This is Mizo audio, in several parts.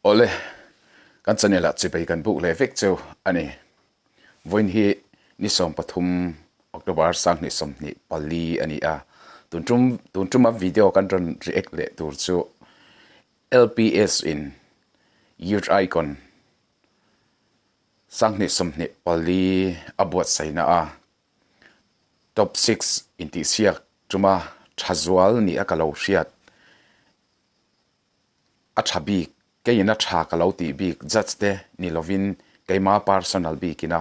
Awle, kan channel ah chibai kan buk leh vek cheu a ni. Vawiin hi ni 13 October 2024 a ni a, tun tum tun tuma video kan rawn react leh tur chu LPS in Youth Icon 2024 a buatsaihna a Top 6 intihsiak tuma tha zual ni a ka lo hriat. A tha bik, keiin a tha ka lo tih bik judge te ni lovin keima personal bikin a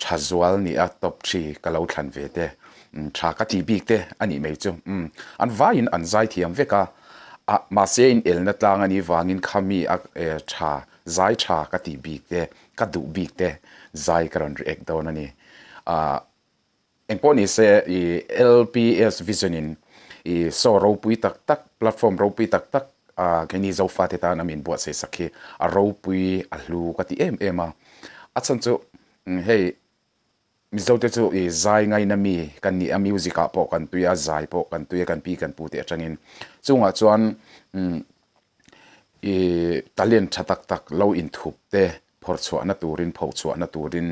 tha zual ni a top thi ka lo thlan ve te, tha ka tih bik te a nih mai chu. Umm, an vaiin an zai thiam vek a, a mahse in elna tlang a nih vangin khami a tha zai tha ka tih bik te, ka duh bik te zai ka rawn react dawn a ni. Ah. Engpawh ni se i LPS Vision in i show ropui tak tak, platform ropui tak tak ah keini Zofate tan a min buatsaih sak hi a ropui a hlu ka ti em em a. A chhan chu hei Mizote chu i zai ngaina mi kan ni a, music ah pawh kan tui a, zai pawh kan tui a, kan pi kan pu te atangin. Chungah chuan i talent tha tak tak lo inthup te phawrh chhuahna turin, pho chhuahna turin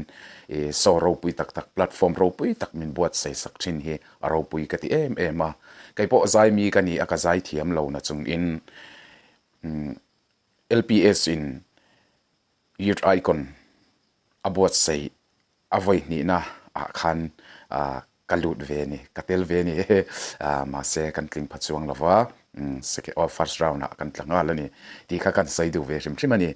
i show ropui tak tak, platform ropui tak min buatsaih sak thin hi a ropui ka ti em em a. Kei pawh zai mi ka ni a, ka zai thiam lo na chungin LPS in Youth Icon a buatsaih a vawi hnihna ah khan ka lut ve a ni, ka tel ve a ni mahse kan tling pha chuang lo va, first round ah kan tla nghal a ni tih kha kan sawi duh ve hrim hrim a ni.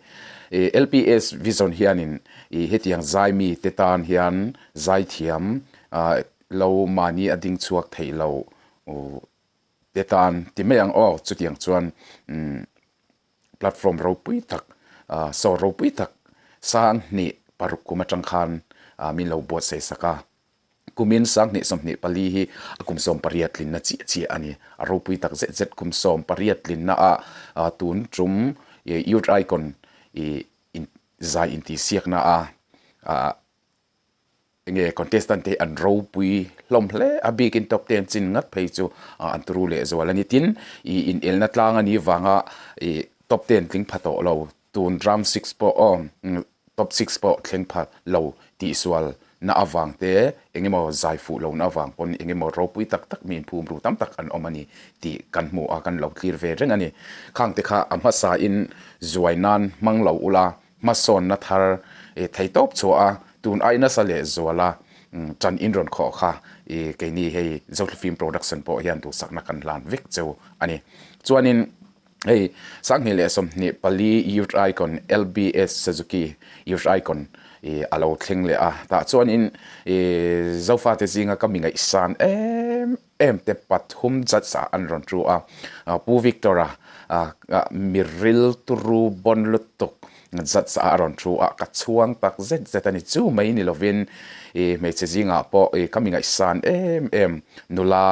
LPS Vision hianin hetiang zai mi te tan hian zaithiam lo mahni a ding chhuak theih lo te tan ti mai ang aw chutiang chuan Platform ropui tak, show ropui tak 2006 kum atang khan min lo buatsaih sak a. Kumin 2024 hi a kum 18 tlinna chiah chiah a ni. A ropui tak zet zet kum 18 tlinna ah tun tum Youth Icon zai intihsiakna a Enge contestant te hi an ropui hlawm hle a, bikin top ten chin ngat phei chu an turu leh zual a ni. Tin, ih inelna tlang a nih vanga ih top ten tling pha tawh lo, tun round six pawh aw top six pawh thleng pha lo tihsual na avang te eng emaw zai fuh lohna avang pawn eng emaw ropui tak tak mi inphum ru tam tak an awm a ni tih kan hmu a, kan lo clear ve reng a ni. Khang te kha a hmasa in zuai nan hmang lo ula Hmasawnna thar i thei tawp chhuah a, tun ai nasa leh zuala ṭan in rawn khawh kha i keini hei Zothlafim Film Production pawh hian duhsakna kan hlan vek cheu a ni. Chuanin hei 2024 Youth Icon LBS Suzuki Youth Icon i a lo thleng leh a, tah chuanin i Zofate zinga ka mi ngaihsan em em te pathum judge ah an rawn thu a, Pu Victor-a mi ril turu bawn lutuk judge ah a rawn thu a, ka chhuang tak zet zet a ni. Chu mai ni lovin i hmeichhe zingah pawh i ka mi ngaihsan em em nula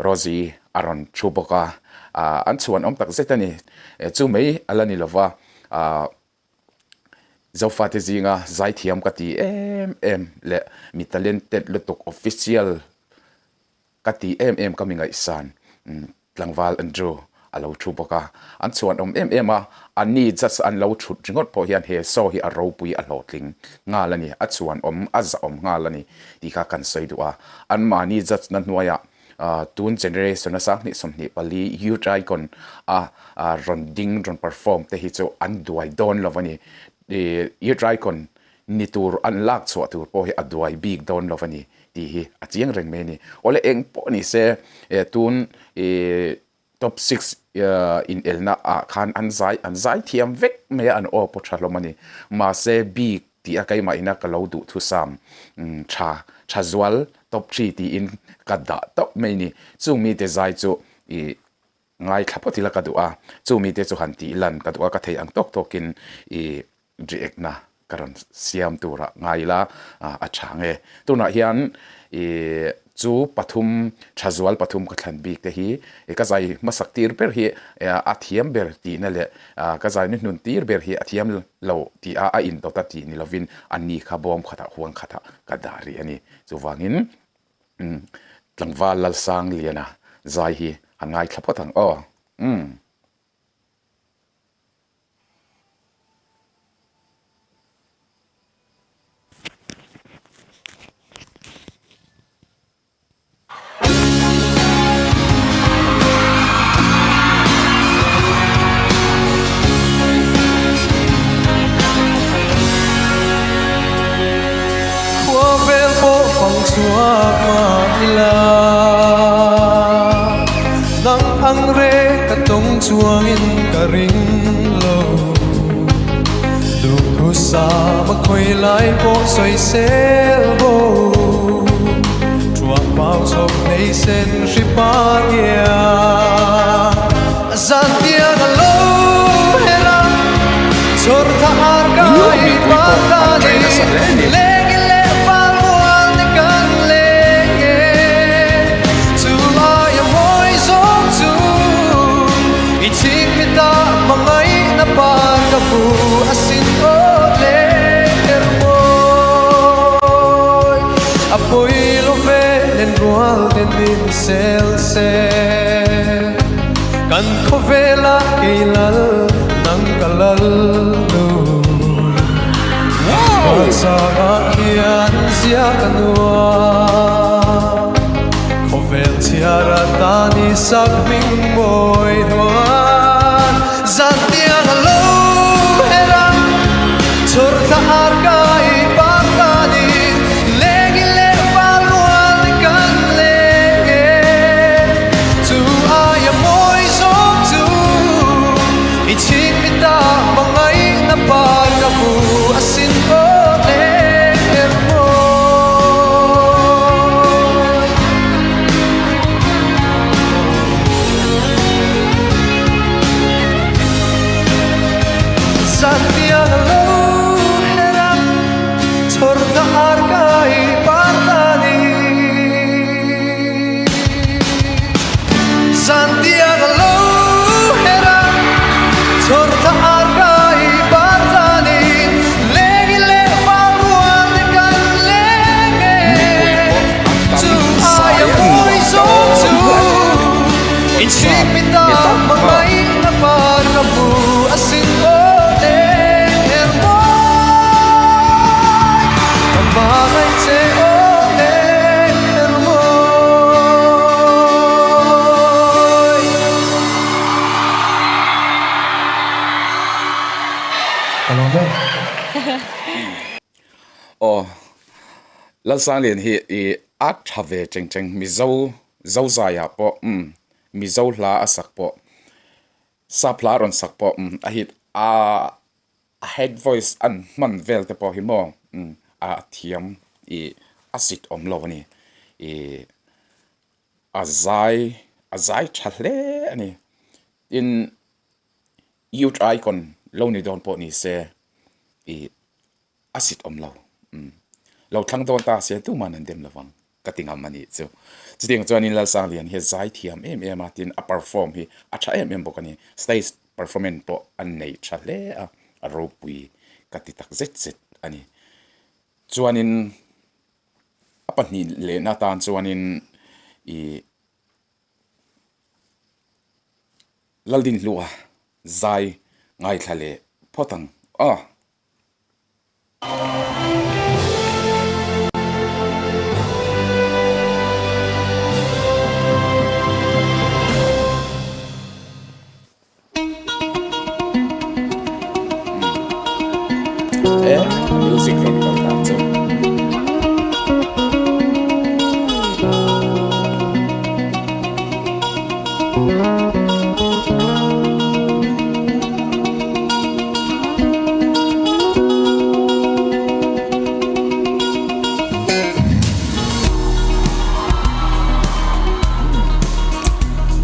Rosie a rawn thu bawk a, an chhuan awm tak zet a ni. Chu mai a la ni lova. Zofate zinga zaithiam ka ti em em leh mi talented lutuk official ka ti em em ka mi ngaihsan tlangval Andrew a lo thu bawk a, an chhuan awm em em a, anni just an lo thut ringawt pawh hian he show hi a ropui a hlawhtling nghal a ni, a chhuan awm a zahawm nghal a ni tih kha kan sawi duh a, anmahni judge na hnuaiah Tun generation a 2024 youth icon a rawn ding rawn perform te hi chu an duai dawn lo a ni. Youth icon ni tur an lak chhuah tur pawh hi a duai bik dawn lo a ni tih hi a chiang reng mai a ni. Awle eng pawh ni se tun Top six inelna ah khan an zai an zai thiam vek mai a, an aw pawh tha hlawm a ni. Mahse bik tih a keimah ina ka lo duhthusam tha tha zual top three tiin ka dah tawp mai a ni. Chung mite zai chu ih ngaithla phawt ila ka duh a, chung mite chu han tih lan ka duh a, ka theih ang tawk tawkin ih react na ka rawn siam turah ngai ila a tha nge. Tunah hian ih chu pathum tha zual pathum ka thlan bik te hi ka zai hmasak tir ber hi a thiam ber tihna leh ka zai ni hnun tir ber hi a thiam lo tih a a indawt a tih ni lovin a ni kha bawm khatah huang khatah ka dah rih a ni. Chuvangin tlangval Lalsangliana zai hi a ngaithla phawt ang aw. Umm. chhuak mah ila Nang ang reng ka tawng chuangin ka ring lo Duhthusam a khawi lai pawh sawi sel bo Thuah pau chhawp nei sen hri par ia Zan tiang a lo her a Chawr tha ar kai par ta ni Leng in leh fal mual te kan leng e Chu aia mawi zawng chu I chhing mi ta hmangaihna par ka hmu asin aw leng her mawi A pawi lo ve len rual ten min sel se Kan khawvela kei lal nang ka lal nu Hmansangah khian zia ka nuam Khawvel chhiar atan i sak hming mawi hnuan Zan tiang a lo her a chhawr thla ar kai par ta ni Leng in leh fal rual te kan leng e Chu aia mawi zawng chu i chhing mi ta hmangaihna par ka hmu asin aw leng her mawi. Zantiang a lo her a, chhawr thla ar kai par ta ni. Zantiang a lo her a, chhawr thla ar kai par ta ni. Leng i leh fal rual te kan leng e. Mipui pawh an tam Chu zai aia a mawi nuam zawng dawn chu hle. i chhing mi ta Ni tak maw? hmangaihna par ka hmu asin aw leng her mawi ka hmangaih che aw leng her mawi. Ka lawm e. Aw Lalsanglian hi i a tha ve cheng cheng Mizo Zozai ah pawh umm Mizo hla a sak pawh Sap hla a rawn sak pawh umm a hit a a head voice an hman vel te pawh hi maw umm a thiam ih a sit awm lo a ni ih a zai a zai tha hle a ni tin youth icon lo ni dawn pawh ni se ih a sit awm lo umm lo thlang dawn ta se tuman an dem lovang ka ti ngam a nih chu. Chutiang chuanin Lalsanglian hi a zai thiam em em a tin a perform hi a tha em em bawk a ni. Stage performance pawh a nei tha hle a, a ropui ka ti tak zet zet a ni. Chuanin a pahnih lehna atan chuanin ih Laldinhlua zai ngaithla leh phawt ang aw. E music rawn kal dan chu.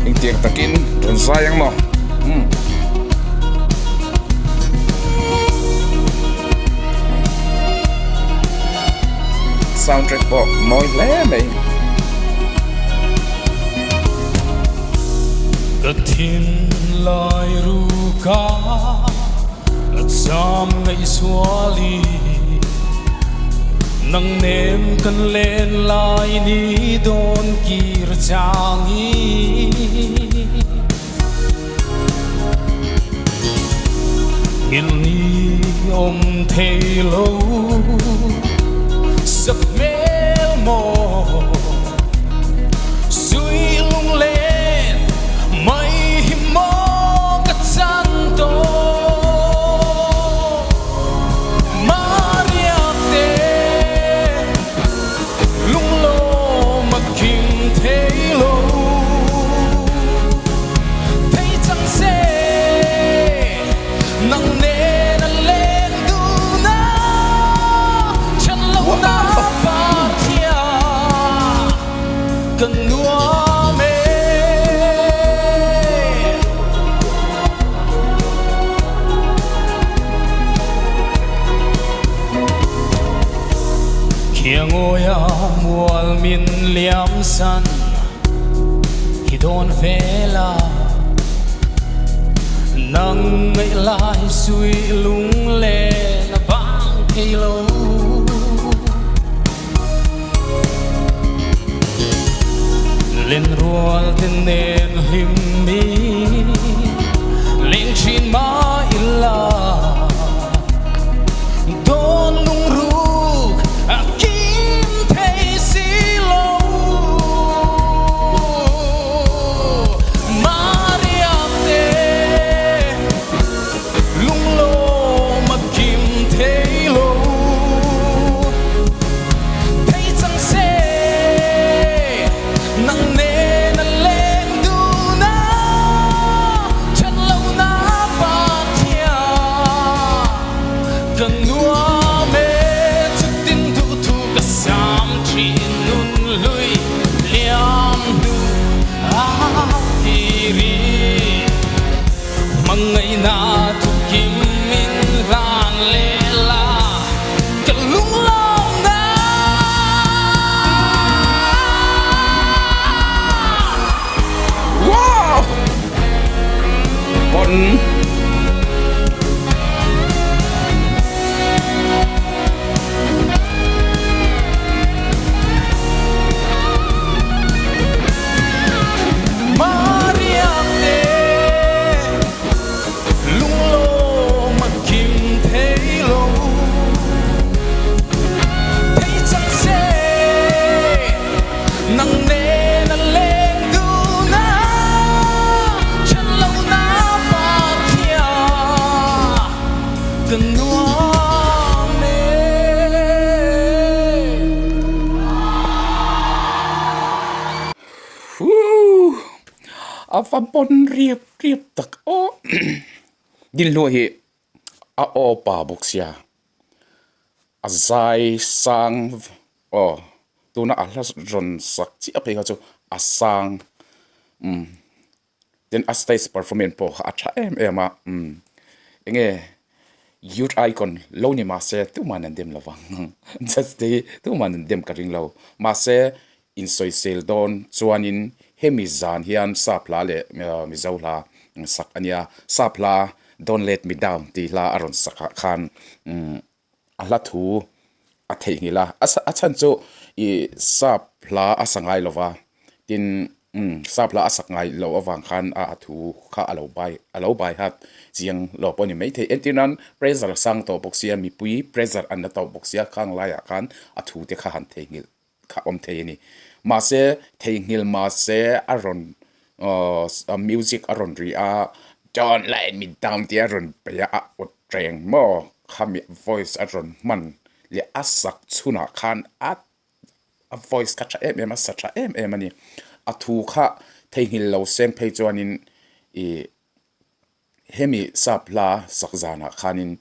Engtiang takin rawn zai ang maw? Umm. Soundtrack pawh mawi hle mai. Ka thinlai ruka a cham ngaihsuali Nang nem kan len lai ni dawn kir changi Ngilni awm thei lo Sak hmel maw Sui lunglen mai hi maw ka chan tawh Mariakte lunglawm. Mual min liam san hi dawn vela Nang ngaih lai sui lunglen a bang thei lo. Lenrual te nen hlim mi leng thin mah ila Dawn lungruk a kim thei si lo Mariam te Lunglawm a kim thei lo. Thei cang seh, nang nen a leng dun a, ṭhat lonak Pathian ka nuam e. Cutin duhthu ka sam ṭhin nun hlui liam hnu ah kiri. Hmangaihna thukim min hlan leh la ka lunglawmna. Wow! Bon. Mariam te lunglawm a kim thei lo. Thei cang seh nang nen a leng dun a ṭhen lonak Pathian ka nuam e. Whoo! A va pawn riap riap tak aw. Dinhluah hi a aw pa bawk sia, a zai sang aw tuna a hla rawn sak chiah phei kha chu a sang umm tin a stage performance pawh kha a tha em em a umm enge youth icon lo ni mahse tuman an dem lo vang just te hi tuman an dem ka ring lo mahse Insawisel dawn chuanin hemi zan hian sap hla leh Mizo hla sak a nia. Sap hla Don't Let Me Down tih hla a rawn sak ah khan a hla thu a theihnghilh a. A chhan chu ih sap hla a sa ngai lo va, tin sap hla a sak ngai loh avang khan a thu kha a lo bai a lo bai hat chiang lo pawh a ni maithei. Entir nan pressure a sang tawh bawk sia, mipui pressure an la tawh bawk sia khang laiah khan a thu te kha han theihnghilh. kha awm thei a ni. Mahse, theihnghilh mahse a rawn aww music a rawn ri a, Don't let me down tih a rawn bei a, a awt reng maw khami voice a rawn hman leh a sak chhunah khan a a voice kha tha em em a, sa tha em em a ni. A thu kha theihnghilh lo seng phei chuanin ih hemi sap hla sak zanah khanin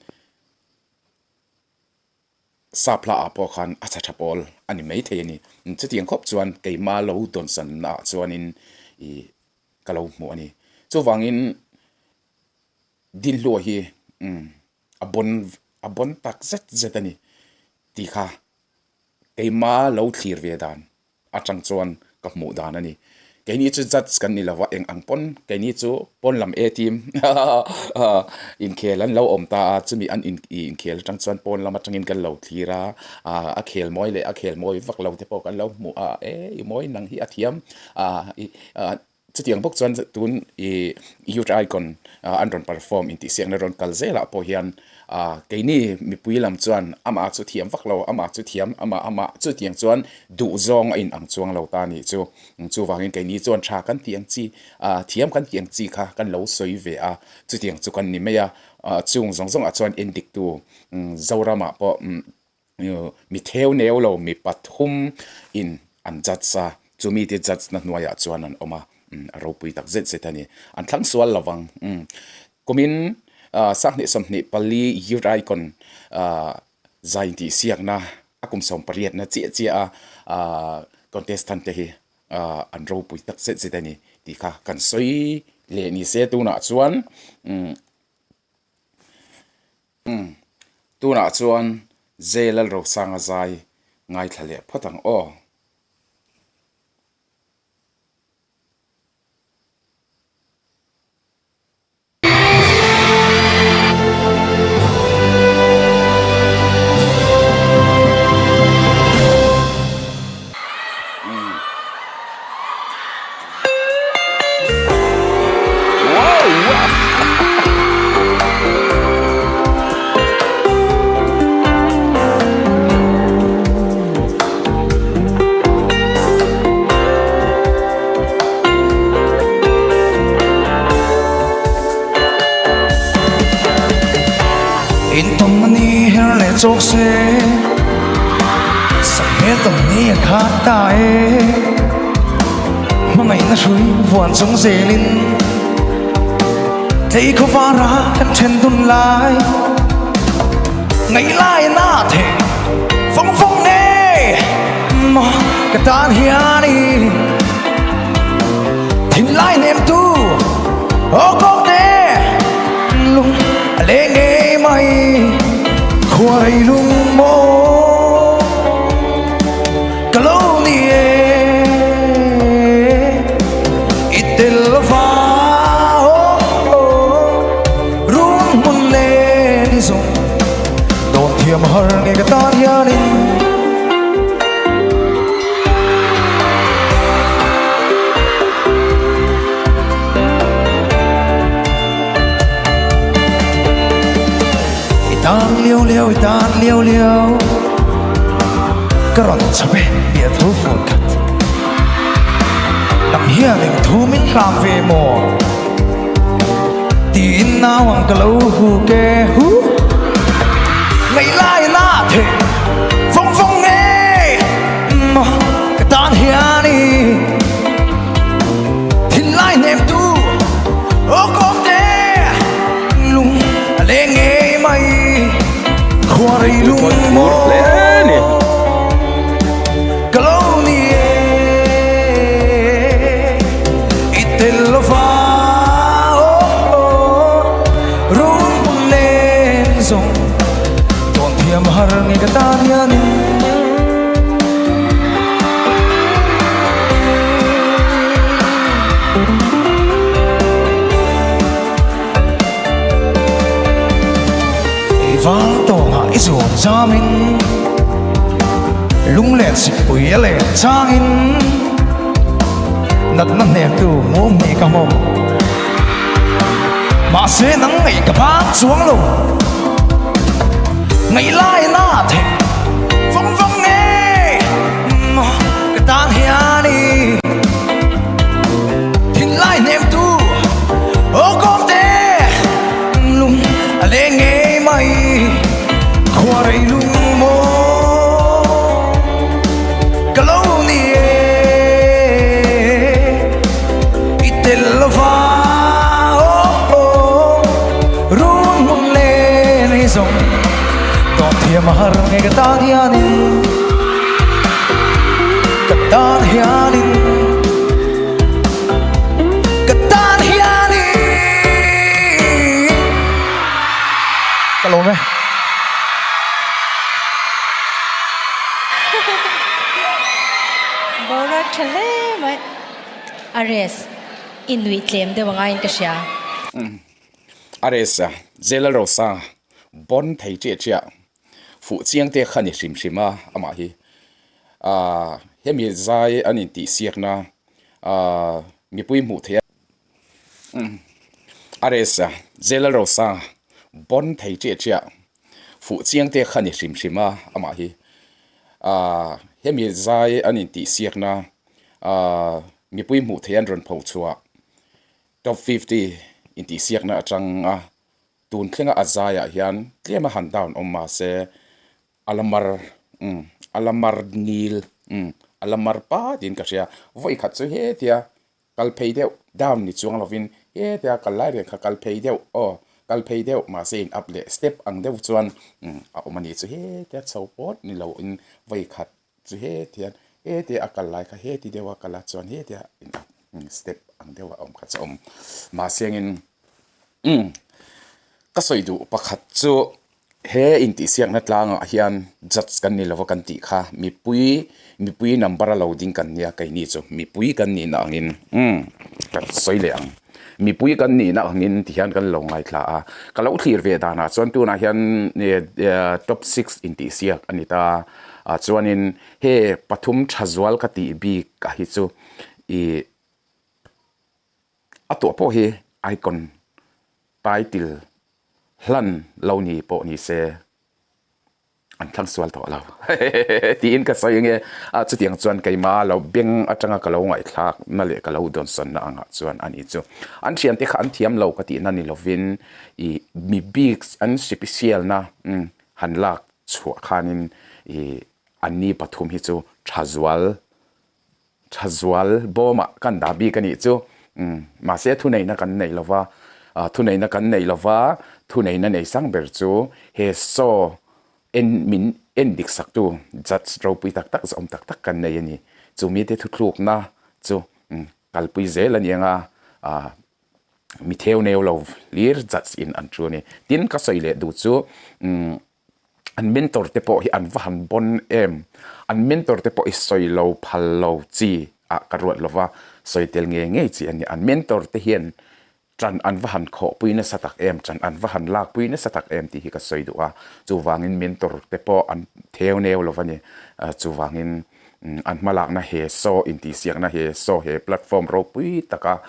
Sap hla ah pawh khan a tha tha pawl a ni maithei a ni. Chutiang khawp chuan keima lo dawnsanna ah chuanin ih ka lo hmuh a ni. Chuvangin Dinhlua hi umm a bawn a bawn tak zet zet a ni tih kha keima lo thlir ve dan atang chuan ka hmuh dan a ni. Keini chu judge kan ni lova eng ang pawn keini chu pawn lam A team inkhel an lo awm ta a, chumi an inkhel atang chuan pawn lam atangin kan lo thlir a, a khel mawi leh a khel mawi vak lo te pawh kan lo hmuh a, e i mawi nang hi a thiam Chutiang bawk chuan tun ih Youth Icon an rawn perform intihsiakna rawn kal zelah pawh hian ah keini mipui lam chuan amah chu thiam vak lo, amah chu thiam, amah amah chutiang chuan duh zawng a inang chuang lo ta nih chu. Chuvangin keini chuan tha kan tih ang chi ah thiam kan tih ang chi kha kan lo sawi ve a, chutiang chu kan ni mai a. Chung zawng zawngah chuan endiktu Zoramah pawh Mi theu neu lo mi pathum in an judge a, chu mite judge na hnuaiah chuan an awm a, a ropui tak zet zet a ni. An thlang sual lo vang. Kumin Sanghnih 24 Youth Icon zai intihsiakna a kum 18 na chiah chiah a contestant te hi an ropui tak zet zet a ni tih kha kan sawi leh ni se tunah chuan. Umm, tunah chuan J Lalrosanga zai Ngaithla leh phawt ang aw. In tawn ni her leh chawk se Sakhmel tawn ni a khat ta e Hmangaihna hrui vuan chung zelin Thei khawvara kan then dun lai Ngaih lai na thei vawng vawng nge Maw ka tan hian i Thinlai nem tu aw kawk te Lung a leng ngei mai Khua rei lung maw Ka lo ni e I tel lova Run hmun len i zawng Dawn thiam har nge ka tan hianin I tan liau liau i tan liau liau Ka rawn chhap e bia tho fur khat Nang hian eng thu min hlam ve maw Tiin nau ang ka lo hu ke hu Ngaih lai na thei vawng vawng nge Maw ka tan hian i Thinlai hnem tu aw kawm te Lung a leng ngei mai Khua rei lung maw Ka lo ni e I tel lova Run hmun len zawng Tawn thiam har nge ka tan hianin I val tawngah i zuam zamin Lunglen sikpui a len changin Natna hnemtu mum hnih ka hmawm Mahse nang ngaih ka bang chuang lo Ngaih lai na thei vawng vawng nge Maw ka tan hian i Thinlai hnemtu aw kawm te Lung a leng ngei mai Khua rei lung maw Ka lo ni e I tel lova Run hmun len ei zawng Tawn thiam a har nge ka tan hianin Ka tan hianin Ka tan hianin Ka lawm e. Boruak tha hle mai. Ares, i nuih tlem deuh anga in ka hria. Ares, Jailer Rosa, bon thei chiah chiah fuh chiang te kha ni hrim hrim a amah hi ahh hemi zai an intih siakna ahh mipui hmuh theih a Ares, Jailer Rosa, bon thei chiah chiah fuh chiang te kha ni hrim hrim a amah hi ahh hemi zai an intih siakna ahh mipui hmuh theih an rawn pho chhuah top 50 intih siakna atanga Tun thlenga a zaiah hian tlem a han down awm mahse a la mar umm a la mar nil umm a la mar pa tiin ka hria vawi khat chu hetia kal phei deuh down ni chuang lovin hetia kal lai reng kha kal phei deuh aw kal phei deuh mahse in up leh step ang deuh chuan umm a awm a ni chu hetia chho pawt ni loin vawi khat Chu heti hian heti a kal lai kha heti deuh a kal a chuan heti a in up step ang deuh a awm kha chu a awm. Mahse angin umm ka sawi duh pakhat chu He intihsiakna tlangah hian judge kan ni lova kan tih kha mipui mipui number a lo ding kan nia keini chu mipui kan nihna angin umm ka sawi leh ang mipui kan nihna angin ti hian kan lo ngaithla a ka lo thlir ve danah chuan tunah hian top six intihsiak a ni ta ah chuanin he pathum tha zual ka tih bik ah hi chu ih a tuah pawh hi icon title hlan lo ni pawh ni se an thlang sual tawh lo tiin ka sawi ange a chutiang chuan keimah lo beng atanga ka lo ngaihthlak na leh ka lo dawnsawn na angah chuan a ni chu an thiante kha an thiam lo ka tihna ni lovin ih mi bik an special na han lak chhuah khanin ih anni pathum hi chu tha zual Tha zual bawmah kan dah bik a nih chu. Umm, mahse thuneihna kan neih lova, thuneihna kan neih lova, thuneihna nei sang ber chu he saw en min en dik saktu judge ropui tak tak zawm tak tak kan nei a ni. Chu mite thuthlukna chu kalpui zel a ni ang a, ah mi theu neu lo hlir judge in an thu a ni. Tin, ka sawi leh duh chu umm An mentor te pawh hi an va han bawn em? An mentor te pawh hi sawi lo phal lo chi ah ka ruat lo va, sawi tel ngei ngei chi a ni. An mentor te hian ṭan an va han khawhpui nasa tak em, ṭan an va han lakpui nasa tak em tih hi ka sawi duh a. Chuvangin mentor te pawh an theu neu lo va ni. Chuvangin an hmalakna he saw intihsiakna he saw he platform ropui taka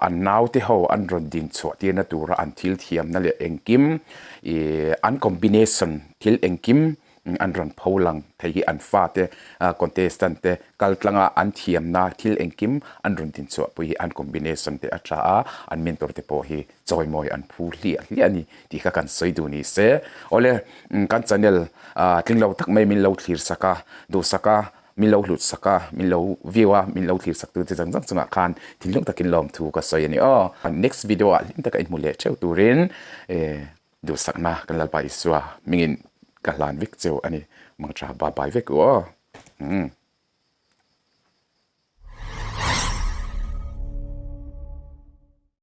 an naute ho an rawn din chhuah tirna tura an thil thiamna leh engkim ih an combination thil engkim an rawn pho lang thei hi an fate contestant te kal tlanga an thiamna thil engkim an rawn din chhuah pui hi an combination te a tha a an mentor te pawh hi chawimawi an phu hliah hliah a ni tih kha kan sawi duh ni se. Awle, kan channel tling lo tak mai min lo thlir sak a, duhsak a, min lo hlut sak a, min lo view a, min lo thlir sak tu te zawng zawng chungah khan thinlung takin lawmthu ka sawi a ni aw. Next video ah hlim taka inhmu leh theuh turin duhsakna kan Lalpa Isua hmingin ka hlan vek cheu a ni. Mangtha bye bye vek u aw. Umm.